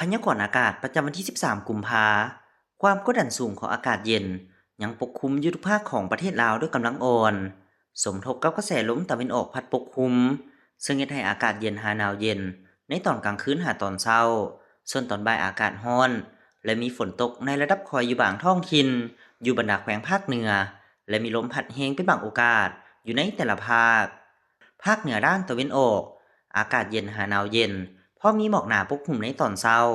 ພະຍາກອນອາກາດປະຈຳວັນທີສິບສາມ ກຸມພາ. ຄວາມກົດດັນສູງຂອງອາກາດເຢັນຍັງປົກຄຸມຢູ່ທຸກພາກຂອງປະເທດລາວດ້ວຍກຳລັງອ່ອນ, ສົມທົບກັບກະແສລົມຕາເວັນອອກພັດປົກຄຸມ, ເຊິ່ງເຮັດໃຫ້ອາກາດເຢັນຫາໜາວເຢັນໃນຕອນກາງຄືນຫາຕອນເຊົ້າ, ສ່ວນຕອນບ່າຍອາກາດຮ້ອນ ແລະ ມີຝົນຕົກໃນລະດັບຄ່ອຍຢູ່ບາງທ້ອງຖິ່ນ ຢູ່ບັນດາແຂວງພາກເໜືອ ແລະ ມີລົມພັດແຮງເປັນບາງໂອກາດຢູ່ໃນແຕ່ລະພາກ. ພາກເໜືອດ້ານຕາເວັນອອກ, ອາກາດເຢັນຫາໜາວເຢັນ, ພໍມີໝອກໜາປົກຫຸ້ມໃນຕອນເຊົ້າ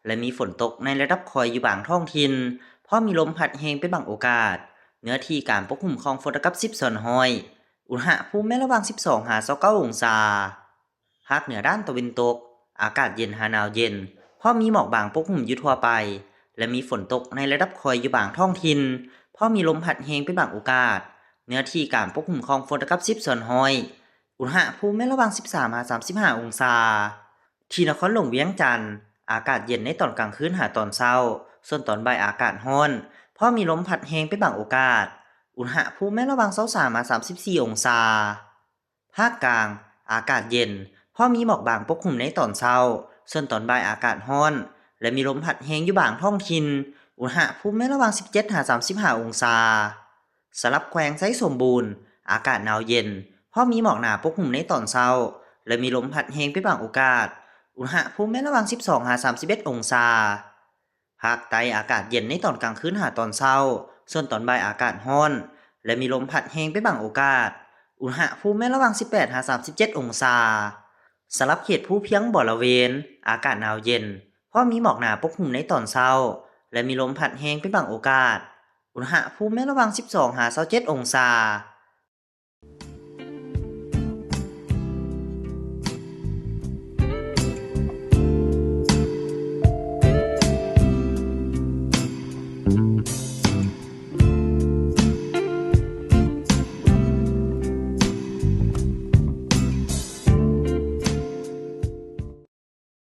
ແລະ ມີຝົນຕົກໃນລະດັບຄ່ອຍຢູ່ບາງທ້ອງຖິ່ນ, ພໍມີລົມພັດແຮງເປັນບາງໂອກາດ. ເນື້ອທີ່ການປົກຫຸ້ມຂອງຝົນລະດັບສິບສ່ວນຮ້ອຍ, ອຸນຫະພູມແມ່ນລະຫວ່າງສິບສອງຫາຊາວເກົ້າອົງສາ. ພາກເໜືອດ້ານຕາເວັນຕົກ, ອາກາດເຢັນຫາໜາວເຢັນ, ພໍມີໝອກບາງປົກຫຸ້ມຢູ່ທົ່ວໄປ ແລະ ມີຝົນຕົກໃນລະດັບຄ່ອຍຢູ່ບາງທ້ອງຖິ່ນ, ພໍມີລົມພັດແຮງເປັນບາງໂອກາດ. ເນື້ອທີ່ການປົກຫຸ້ມຂອງຝົນລະດັບສິບສ່ວນຮ້ອຍ, ອຸນຫະພູມແມ່ນລະຫວ່າງສິບສາມຫາສາມສິບຫ້າອົງສາ. ທີ່ນະຄອນຫຼວງວຽງຈັນ, ອາກາດເຢັນໃນຕອນກາງຄືນຫາຕອນເຊົ້າ, ສ່ວນຕອນບ່າຍອາກາດຮ້ອນ, ພໍມີລົມພັດແຮງເປັນບາງໂອກາດ. ອຸນຫະພູມແມ່ນລະຫວ່າງຊາວສາມຫາສາມສິບສີ່ອົງສາ. ພາກກາງ, ອາກາດເຢັນ, ພໍມີໝອກບາງປົກຫຸ້ມໃນຕອນເຊົ້າ, ສ່ວນຕອນບ່າຍອາກາດຮ້ອນ ແລະ ມີລົມພັດແຮງຢູ່ບາງທ້ອງຖິ່ນ. ອຸນຫະພູມແມ່ນລະຫວ່າງສິບເຈັດຫາສາມສິບຫ້າອົງສາ. ສຳລັບແຂວງໄຊສົມບູນ, ອາກາດໜາວເຢັນ, ພໍມີໝອກໜາປົກຫຸ້ມໃນຕອນເຊົ້າ ແລະ ມີລົມພັດແຮງເປັນບາງໂອກາດ. ອຸນຫະພູມແມ່ນລະຫວ່າງສິບສອງຫາສາມສິບເອັດອົງສາ. ພາກໃຕ້, ອາກາດເຢັນໃນຕອນກາງຄືນຫາຕອນເຊົ້າ, ສ່ວນຕອນບ່າຍອາກາດຮ້ອນ ແລະ ມີລົມພັດແຮງເປັນບາງໂອກາດ. ອຸນຫະພູມແມ່ນລະຫວ່າງສິບແປດຫາສາມສິບເຈັດອົງສາ. ສຳລັບເຂດພູພຽງບໍລະເວນ, ອາກາດໜາວເຢັນ, ພໍມີໝອກໜາປົກຫຸ້ມໃນຕອນເຊົ້າ ແລະ ມີລົມພັດແຮງເປັນບາງໂອກາດ. ອຸນຫະພູມແມ່ນລະຫວ່າງສິບສອງຫາຊາວເຈັດອົງສາ.